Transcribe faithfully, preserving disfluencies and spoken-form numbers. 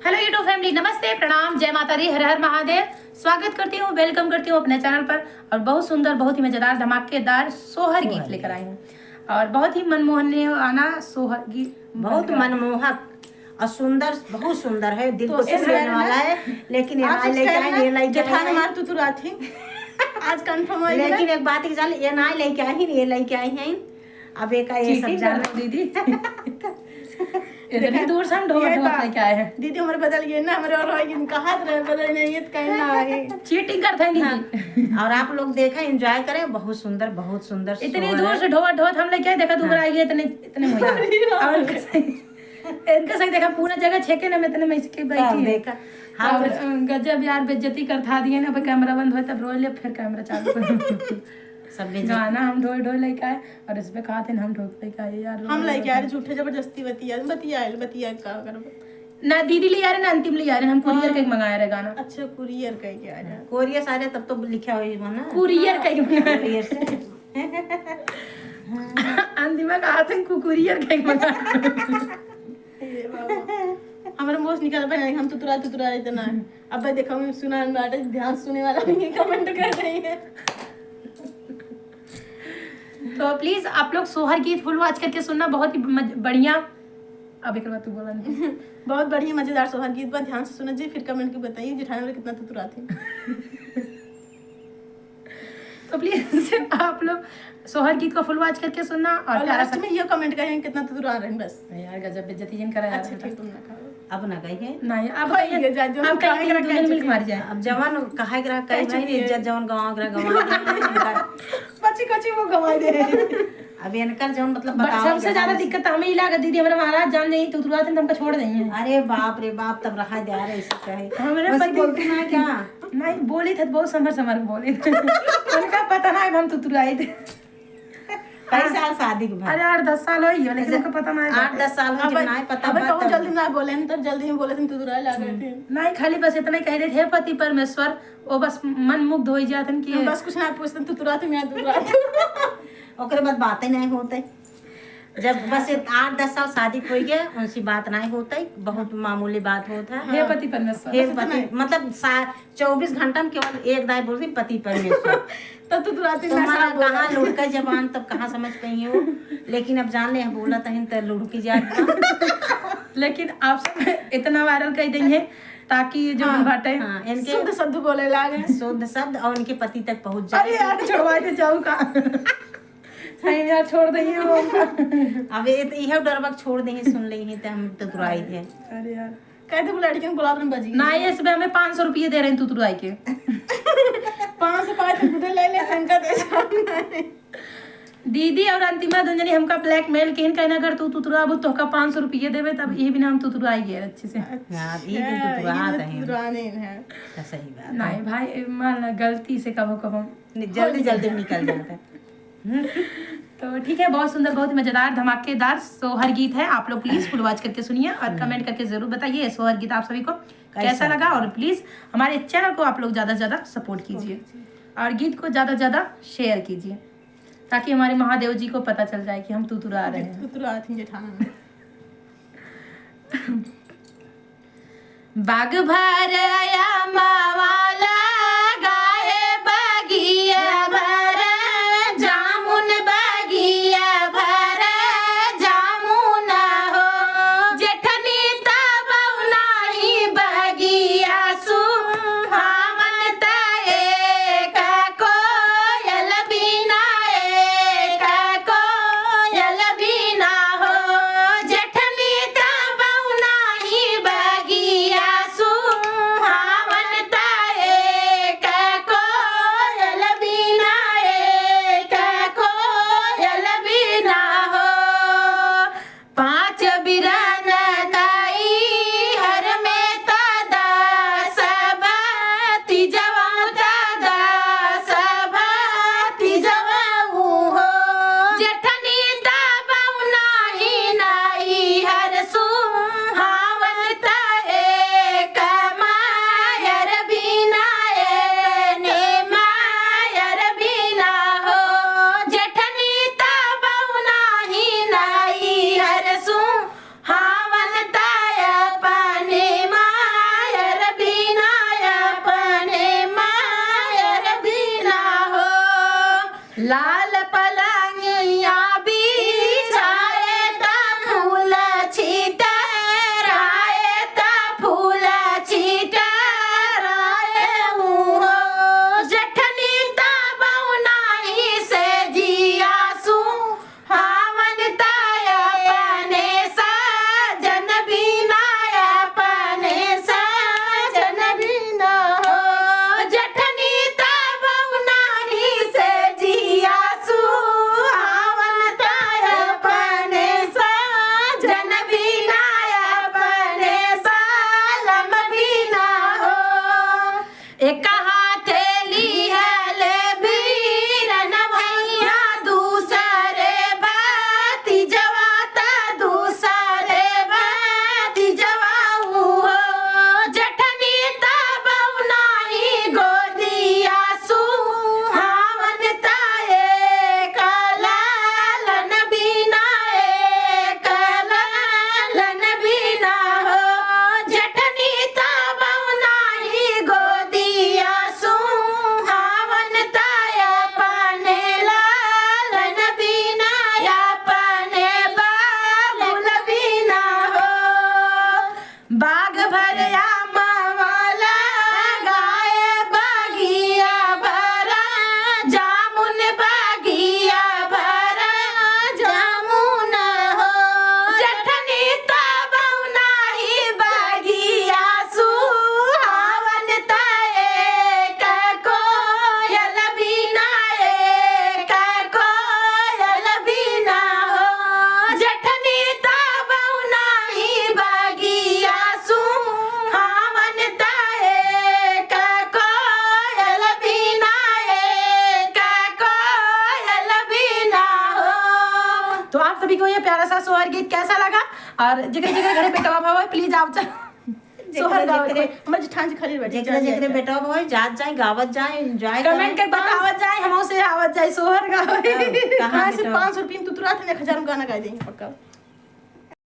Hello YouTube family, नमस्ते, प्रणाम, जय माता दी, हर हर महादेव। स्वागत करती हूँ, welcome करती हूँ अपने channel पर। और बहुत सुंदर, बहुत ही मजेदार, धमाकेदार सोहर गीत लेकर आई हूँ। और बहुत ही मनमोहने आना सोहर गीत, बहुत मनमोहक और सुंदर, बहुत सुंदर है, दिल तो को छू लेने वाला है। लेकिन ये आप नाई लेके आए, ये लेके आए हैं। हमार तुतुरात ही। आज confirm हो गया। लेकिन एक बात ही जान, ये नाई लेके आई, ये लेके आई हैं। अब एका ये सब जान दीदी। इतनी दूर से हम ढोआ लेके आए हैं। दीदी, हमारे बदल गए ना, हमारे और होई, इनका हाथ रहे, बदल नहीं, ये तो कहीं ना आए। Cheating करते हैं दीदी। हाँ। और आप लोग देखें, enjoy करें, बहुत सुंदर, बहुत सुंदर इतनी दूर से ढोआ ढोआ हम लेके आए, देखा दूर आई गए, इतने, इतने में। अरे राम। और इनका सही, इनका सही देखा, पूरा जगह छेके ना में इतने में इसके बैठी है। देखा। हाँ, और, बस। अ, गजब यार, बेइज्जती कर था दिए ना, अब camera बंद होए तब रोए ले, फिर camera चालू कर। सब बेइज्जती। गाना हम ढोए ढोए लेके आए, और इस पे कहा थे ना हम ढोए लेके आए यार, हम लेके आए, झूठे जबरदस्ती बतिया, बतिया, बतिया का करब। ना दीदी ले आ रहे, ना अंतिम ले आ रहे, हम courier हाँ। कहीं मंगाए रहे गाना। अच्छा, courier कहीं के आ रहे। Courier सारे तब तो लिखा हुई है ना। Courier हाँ। कहीं मंगाए रहे। Courier से। अंतिमा का हाथ में courier कहीं मंगाए रहे। ये बाबा। हमारे मुंह से निकल पाए, हम तुतुरा, तुतुरा इतना। अब भाई देखो, हम सुना बाटे, ध्यान सुने वाला नहीं, comment कर रही है। तो please आप लोग सोहर गीत full watch करके सुनना, बहुत ही मज-, बढ़िया। अब एक बार तू बोला नहीं। बहुत बढ़िया मजेदार सोहर गीत बा, ध्यान से सुना जी, फिर comment के बताइए जेठानी वाले कितना तुतुरात है। तो please आप लोग सोहर गीत को full watch करके सुनना और और प्यारा last सा में ये comment करें कितना तुतुरा रहे हैं बस। यार गजब बेइज्जती जिन करा यार। अच्छा, ठीक, तुम ना खाओ। अब ना कहिए। नहीं, अब कहिए, कहिए, जा, जो अब कहिए, कहे के रहा, दुनिया में कहे मार जाए। अब जवन कहे के रहा, कहे कहे भाई, चुकी है। इज्जत जवन गंवा के रहा, गंवा दे। बची कची वो गंवा दे। अब इनकर जवन मतलब ब-, बताओ सबसे ज्यादा दिक्कत हमें ही लागत दीदी, हमारे महाराज जान जाई, तुतुरात हैं, तो हमका छोड़ देंगे। अरे बाप रे बाप, तब रहा दे, अरे ऐसे कहे। हमारे वैसे पति बोलती ना क्या? नहीं, बोली था तो बहुत समर समर बोली। उनका पता ना है, हम तुतुराई थे। कई साल शादी के बाद? अरे, आठ दस साल हो ही हो, लेकिन अच्छा, उनका पता ना है आठ बाटे। दस साल हो अब, जब ना है पता अब बात कहूँ तब। जल्दी ना बोले, नहीं तो जल्दी ही बोले थे, तुतुराए लागे थे। नहीं, खाली बस इतना ही कह रहे थे, "हे पति परमेश्वर", वो बस मन मुग्ध हो ही जाते हैं कि हम बस कुछ ना पूछते, तुतुराते, मैं तुतुराते। ओकरे बाद बातें नहीं होते। जब बस ये आठ दस साल शादी हो गया, उनसे बात नहीं होते, बहुत मामूली बात होता है। हे पति परमेश्वर। हे बस इतना पति, ही। मतलब सा-, चउबीस घंटा में केवल एक दाई बोलती, "पति परमेश्वर।" तब तो तुरंत ही तुम्हारा नशा बोला। कहाँ लुढ़का जबान, तब कहाँ समझ पाई हो? लेकिन अब जान ले, हम बोलत हन, त लुढ़की जात बा। लेकिन आप सब इतना viral कर देंगे, ताकि ये जो हाँ, बाटे हाँ, इनके शुद्ध शब्द बोले लागे। शुद्ध शब्द और इनके पति तक पहुँच जाए। अरे यार, छोड़वा के जाऊ का? सही में यार, छोड़ देंगे वो हमका। अब ये तो इहे डरबक छोड़ देंगे, सुन लेंगे तो हम तो तुराई थे। अरे यार। कह दे, वो लड़कियों को बुला, तुम बजी। ना, ये सुबह हमें पाँच सौ रुपये दे रहे हैं तुतुराई के। पाँच सौ पाँच रुपये ले ले, इनका दे दो। दीदी और अंतिमा दुंजनी हमका blackmail किन, कहना अगर तू तुतुराबू तो का पाँच सौ रुपये देवे, तब ये बिना हम तुतुराई गए अच्छे से। अच्छा, हाँ, ये बिन तुतुरात ये हैं। तुतुराने हैं। तो सही बात है। नहीं भाई, मान ला गलती से कबो कबो नहीं, जल्दी, जल्दी निकल जाता है। तो ठीक है, बहुत सुंदर, बहुत ही मजेदार, धमाकेदार सोहर गीत है। आप लोग please full watch करके सुनिए और comment करके जरूर बताइए, ये सोहर गीत आप सभी को कैसा कैसा लगा। लगा। और please हमारे channel को आप लोग ज्यादा से ज्यादा support कीजिए support कीजिए। और गीत को ज्यादा से ज्यादा share कीजिए, ताकि हमारे महादेव जी को पता चल जाए कि हम तुतुरा रहे हैं। तुतुरा आती जेठाना। बाग भर अमवा लगाए बगिया भर, जामुन बगिया भर, जामुन हो। जेठनी तब नाही बगिया सुहावन त एक कोयल बिना, एक कोयल बिना हो। जेठनी तब नाही बगिया सुहावन त लाल पलंगिया बिछाए ता फूल छितराए ता फूल छितराए हो। जठनी ता बउनाही से जिया सुहावन ता अपने साजन बिना अपने साजन बिना हो। जठनी ता बउनाही से जिया सुहावन ता अपने साजन बिना अपने सालम बिना हो। एक हाथे लिहले बीरन भैया, दूसरे बाती जवाता, दूसरे बाती जवाऊ हो। जठनी ता बउनाही गोदिया सुहावन ता एक लालन बिना, एक लालन बिना हो। जठनी ता बउनाही गोदिया सुहावन ता अपने लालन बिना, अपने बाबुल बिना हो। बाग भर आमवा लगाए, बगिया भरा जामुन, बगिया भरा जामुन हो। जठनी ता बउनाही बगिया सुहावन ता एक कोयल बिना, एक कोयल बिना हो। जठनी ता बउनाही बगिया सुहावन ता एक कोयल बिना, एक कोयल बिना हो। तो आप सभी को ये प्यारा सा सोहर गीत कैसा लगा? और जेकरे जेकरे घरे बेटवा भवा, please आप जा-, जेकरे सोहर गावे जेकरे कोई। हमर जेठान जी खाली बैठे, जेकरे जात जेकरे जाए। बेटवा भवा जात जाए, गावत जाए, enjoy comment करें। करके बतावत जाए, हमहू से आवत जाए सोहर गावे। हाँ, कहाँ कहाँ से बेटवा? पाँच सौ रुपये में तुतुरा था, एक हजार में गाना गाए देंगे पक्का।